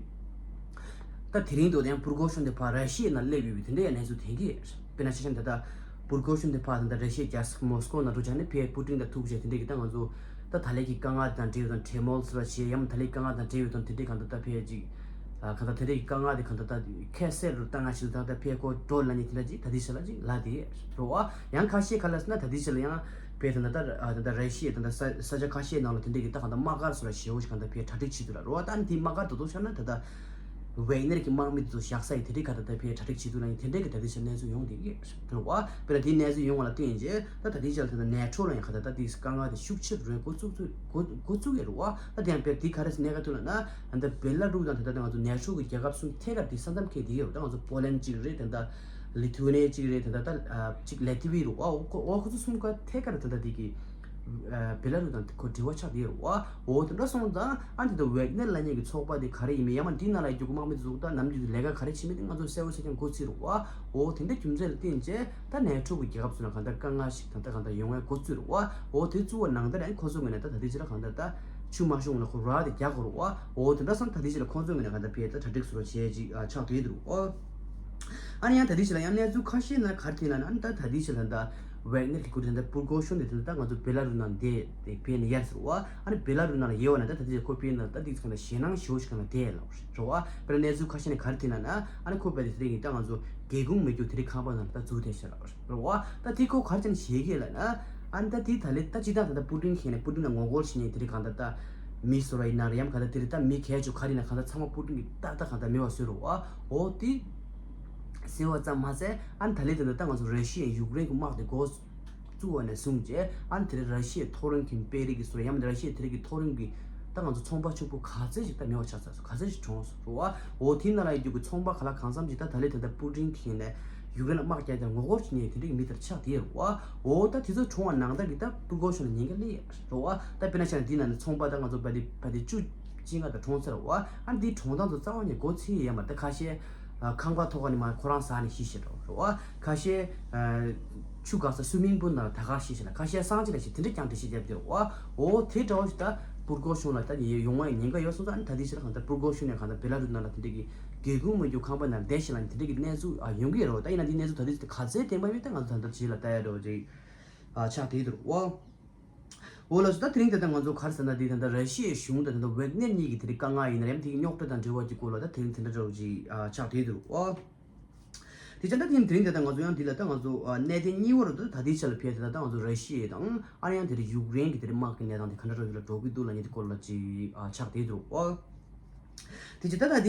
ད་དེ་རིང་དུ་ཡང་པུར་གོ་ཤོན་དེ་ཕར་ར་ཤི་ཡའི་ནང་སླེབས་ཡོད་པའི་དེ་འདྲ་ཡང་གནས་ཚུལ་ཐོན་གྱི་ཡོད། དཔེར་ན་ཆ་བཞག་ད་ད་པུར་གོ་ཤོན་དེ་ཕར་ད་ད་ར་ཤི་ཡའི་རྒྱལ་ས་མོ་སི་ཀོ་ནང་འགྲོ་བྱ་ནི་ཕར་པུ་ཏིན་དང་ཐུག་བྱས་དེ་འདྲ་གི་ད་ང་ཚོ་ད་ད་ལན་གྱི་དཀའ་ངལ་དང་འབྲེལ་ཡོད་དང་ཁྲེ་མོལ་ཟེར་བ་བྱས་ཡང་ད་ལན་དཀའ་ངལ་དང་འབྲེལ་ཡོད་དང་དེ་འདྲ་གང་ད་ད་ཕར་ཅིག་ཨ་གང་ལྟར་དེ་འདྲའི་དཀའ་ངལ་དེ་གང་ལྟར་ད་ཁ་གསལ་རུ་བཏང་ང་ཞིག་དང་ད་ཕར་ཁོ་འགྲོ་ལ་ནི་དེ་འདྲ་ཅིག་ད་དེ་ཞིག་ལ་ཅིག་ལ་དེ་རོ་ཨ། ཡང་ཁ་ཤས་ཁ་ལ་སི་ན་ད་དེ་ཞིག་ལ་ཡང་ཕར་ད་ད་ད་ད་ར་ཤི་ཡའི་ད་ད་ས་ས་ཆ་ཁ་ཤས་ནང་ལ་དེ་འདྲའི་གི་ད་གང་ལྟར་དམག་སྒར་སོགས་ལ་ཞེ་བོ་ཞིག་གང་ལྟར་ཕར་གྲ་སྒྲིག་བྱེད་དུ་ལ་རོ་ཨ། ད་ནི་དེ་དམག་སྒར་དུ་དུ་ཤར་ན་ད་ད་ཝེག་ནེར་གྱི་དམག་མི་དེ་ཚོ་བཞག་ས་ཡི་དེ་འདྲའི་ག་ད་ད་ཕར་གྲ་སྒྲིག་བྱེད་དུ་ལ་ཡང་དེ་འདྲའི་གི་ད་དེ་ཞིག་གནས་ཚུལ་ཡོང་དེ་གི་རོ་ཨ། དཔེར་ན་དེ་གནས་ཚུལ་ཡོང་བ་ལ་བརྟེན་རྗེས་ད་ད་དེ་ཞིག་ལ་ད་ད་ནེ་ཊོ་ལ་ཡང་ག་ད་ད་དེ་དཀའ་ངལ་དེ་ཤུགས་ཆེ་རུ་འགོ་བཙུགས་ཚུལ་འགོ་འགོ་བཙུགས་ཡོད་རེད་བ། ད་དེ་ཡང་དཔེར་དེ་ག་རེ་ཟེར་གནས་ག་ཐུག་ལ་ན་ད་བེ་ལ་རུ་དང་ད་ལྟ་ང་ཚོ་ནེ་ཊོ་གི་རྒྱལ་ཁབ་གསུམ་ཐད་ཀར་དེ་ས་མཚམས་འཁེལ་དེ་ཡོད་རེད། ད་ང་ཚོ་པོ་ལན་གཅིག་རེད། ད་ལྟ་ལི་ཐུ་ཝེ་ནེ་གཅིག་རེད། ད་ལྟ་ད་གཅིག་ལེ་ཏི་བི་རུ་ཨོ་ཁོ་ཨོ་ཁོ་ཚོ་གསུམ་ཀ་ཐད་ཀར་ད་ལྟ་དེ་གི་བེ་ལ་རུ་དང་ཁོ་འབྲེལ་བ་ཆགས་དེ་ཡོད་རེད་བ། ཨོ་དེ་འདྲ་སོང་ཙང་ཨ་འདི་ད་ཝེག་ནེར་ལབ་མཁན་གྱི་ཚོགས་པ་དེ་ག་རེ་ཡིན་མིན་ཡང་མ་འདི་ནང་ལ་རྒྱུག་དམག་མི་དེ་ཚོ་ད་ནམ་རྒྱུན་དུ་ལས་ཀ་ག་རེ་བྱེད་མིན་དེ་ང་ཚོ་གསལ་བོ་གསལ་རྐྱང་འགོ་ཚུགས་རེད་བ། ཨོ་དེ་འདྲ་རྒྱུ་མཚན་ལ་བརྟེན་བྱས་ད་ནེ་ཊོ་གི་རྒྱལ་ཁབ་ཚོ་ནང་གང་ལྟར་དཀའ་ངལ་ཞིག་ད་ལྟ་གང་ལྟར་ཡོང་བའི་འགོ་ཚུགས་རེད་བ། འོ་དེ་བཙུགས་པ་ནང་ལྟར་ཨ་ནི་ཁོ་ཚོ་ངོས་ནས་ད་ད་ལྟའི་ཆ་ལ་གང་ལྟར་ད་ཆུ་མ་ཤོང་ལ་ཁོ་ར་དེ་རྒྱག་དགོས་རེད་བ། འོ་དེ་འདྲ་སོང་ད་ལྟའི་ཆ་ལ་ཁོ་ཚོ་ངོས་ནས་གང་ལྟར་ཕར་ད་གྲ་སྒྲིག་བཟོ་འདྲ་བྱས་ཅིག་ཨ་ཆགས་བསྡད་འདུག་ཨོ། ཨ་ནི་ཡང་ད་ལྟའི་ཆ་ལ་ཡང་གནས་ཚུལ་ཁ་ཤས་ན་ག་རེ་ཐོན་ལབ་ན་ཨ་ནི་ད་ད་ལྟའི་ཆ་ལ་ད་ཝེག་ནེར་གྱི་སྐུ་དྲིན་ད་པུར་གོ་ཤོན་དེ་དེ་ད་ང་ཚོ་བེ་ལ་རུ་ནང་བསྡད་དེ་ཕར་ནས་ཡར་ཟེར་བ། ཨ་ནི་བེ་ལ་རུ་ནང་ལ་ཡོད་བ་ན་ད་ད་ལྟའི་ཆ་ཁོ་ཕར་ནས་ད་ལྟའི་ཆ་གང་ལ་ཞེད་སྣང་ཞེ་པོ་ཞིག་གང་ལ་བསྡད་ལབ་རེད་བ། དཔེར་ན་གནས་ཚུལ་ཁ་ཤས་ནས་ག་རེ་ཐོན་ལབ་ན་ཨ་ནི་ཁོ་བལ་དེ་དེ་རིང་ད་ང་ཚོ་སྒེའུ་ཁུང་མེད་རྒྱུ་དེ་རིང་ཁང་པ་ནང་ལ་ད་འཛུལ་བསྡད་ཤག་ལབ་རེད་བ། ད་དེ་ཁོ་ག་རེ་བྱས་ནས་བཤད་ཀྱི་ལབ་ན་ཨ་ནི་ད་དེ་ད་ལས་ད་སྤྱིར་བཏང་ད་ལྟ་པུ་ཏིན་མཁྱེན་ནས་པུ་ཏིན་ལ་ངོ་རྒོལ་བྱེད་མཁན་དེ་རིང་གང་ལྟར་ད་མི་སོ་ར་ཡིན་ན་རེད་ཡམ་གང་ལྟར་དེ་རིང་ད་མི་གལ་ཆེ་ག་རེ་ཡིན་ན་གང་ལྟར་ཚང་མ་པུ་ཏིན་གྱིས་ཏག་ཏག་གང་ལྟར་མེད་པ་བཟོས་རེད་བ། འོ་དེ་ཟེར་བ་ཙམ་མ་ཟད་ཨ་ནི་ད་ལས་དེ་འདྲ་ད་ང་ཚོ་ར་ཤི་ཡས་ཡུཀ་རེན་གྱི་དམག་དེ་འགོ་བཙུགས་པ་ནས་བཟུང་བྱས་ཨ་ནི་དེ་རིང་ར་ཤི་ཡའི་མཐོ་རིམ་གྱི་དཔོན་རིགས་ཀྱི་སོ་ར་ཡམ་ར་ཤི་ཡའི་དེ་རིང་གི་མཐོ་རིམ་གྱི་ད་ང་ཚོ་ཚོང་པ་ཕྱུག་པོ་ག་ཚོད་ཅིག་ད་མེད་པ་ཆགས་ཚར་སོང་། ག་ཚོད་ཅིག་གྲོངས་སོང་རེད་བ། འོ་དེ་ནང་ལ་ཡོད་རྒྱུ་གི་ཚོང་པ་ག་ལ་གང་འཚམ་ཅིག་ད་ད་ལས་དེ་འདྲ་པུ་ཏིན་གྱིས་ནས་ཡུཀ་རེན་ལ་དམག་རྒྱག་དེ་ངོ་རྒོལ་བྱེད་མཁན་དེ་འདྲ་གི་མི་དེར་ཆགས་བསྡད་ཡོད་རེད་བ། འོ་ད་དེ་ཚོ་གྲོངས་པ་ནང་ལྟར་གྱི་ད་པུར་གོ་ཤོན་ལ་ཉེན་ཁ་སླེབས་ཡོད་རེད་བ། ད་དཔེར་ན་ཆ་ནས་འདི་ནང་ནས་ཚོང་པ་ད་ང་ཚོ་བལ་དེ་བལ་དེ་བཅུ་གཅིག་ལྔ་ད་གྲོངས་ཚར་བ། ཨ་འདིའི་གྲོངས་སྟངས་ཚོ་རྩ་བ་ནས་མགོ་ཚོས་ཡོད་མ་རེད། ད་ཁ་ཤས་ཨ་ཁང་པ་ཐོག་ཁ་ནས་མར་ཁོ་རང་ཟ་ནས་ཤི་ཤི་འགྲོ་རེད་བ། ཁ་ཤས་ཨ་ཆུ་གང་ས་སུའི་མིང་པུལ་ནང་ལ་ད་ག་ཤི་ཤི་ལ་ཁ་ཤས་སངས་རྒྱས་ལ་ཤི་དེ་འདྲ་ཀྱང་འགྲེལ་བཤད་བརྒྱབ་བསྡད་རེད་བ། འོ་དེ་འདྲ་བོ་ཞིག་ད་པུར་གོ་ཤོན་ལ་ད་ཡོང་བའི་ཉེན་ཁ་ཡོད་སོང་ཙང་ཨ་ནི་ད་དེ་ཕྱིར་གང་ལྟར་པུར་གོ་ཤོན་ནས་གང་ལྟར་བེ་ལ་རུ་ནང་ལ་དེ་འདྲ་གི་སྒེའུ་ཁུང་མ་རྒྱུག་ཁང་པ་ནང་བསྡད་ཤི་ལ་ནི་དེ་འདྲ་གི་གནས་ཚུལ་ཨ་ཡོང་གི་ཡོད་རེད་བ། ད་ཡིན་ན་དེ་གནས་ཚུལ་ད་དེ་ག་ཚད་བདེན་པ་མིན་ད་ང་ཚོ་ད་ལྟ་རྗེས་ལ་ལྟ་ཡ་འདྲ་བོ་ཅིག་ཨ་ཆགས་བསྡད་འདུག་བ། འོ་ལགས་སོ། ད་དེ་རིང་ད་ལྟ་ང་ཚོ་ག་རེ་ཟེར་ན་དེ་ད་ལྟ་ར་ཤི་ཡའི་གཞུང་དང་ད་ལྟ་ཝེག་ནེར་གཉིས་ཀྱི་དེ་རིང་དཀའ་ངལ་ཡིན་ན་ཡང་དེ་གི་རྙོག་དྲ་དང་འབྲེལ་བ་གྱི་སྐོར་ལ་ད་དེ་རིང་དེ་འདྲ་འདྲ་བོ་ཅིག་ཨ་ཆགས་བསྡད་འདུག་ཨོ། དེ་ཆ་ད་དེ་རིང་དེ་རིང་ད་ལྟ་ང་ཚོ་ཡང་འདི་ལ་ད་ང་ཚོ་ཨ་གནད་དོན་གཉིས་པ་རུ་ད་ད་ལྟའི་ཆ་ལ་ཕེབས་ཏེ་ད་ལྟ་ང་ཚོ་ར་ཤི་ཡ་དང་ཨ་ནི་ཡང་དེ་རིང་ཡུཀ་རེན་གྱི་དེ་རིང་དམག་གི་གནས་སྟངས་དེ་ག་འདྲ་འདྲ་བོ་ཅིག་ལ་འགྲོ་གི་འདུག་ལབ་མཁན་དེ་སྐོར་ལ་ཅིག་ཨ་ཆགས་བསྡད་འདུག་ཨོ། དེ་ཆ་ད་ད་དེ།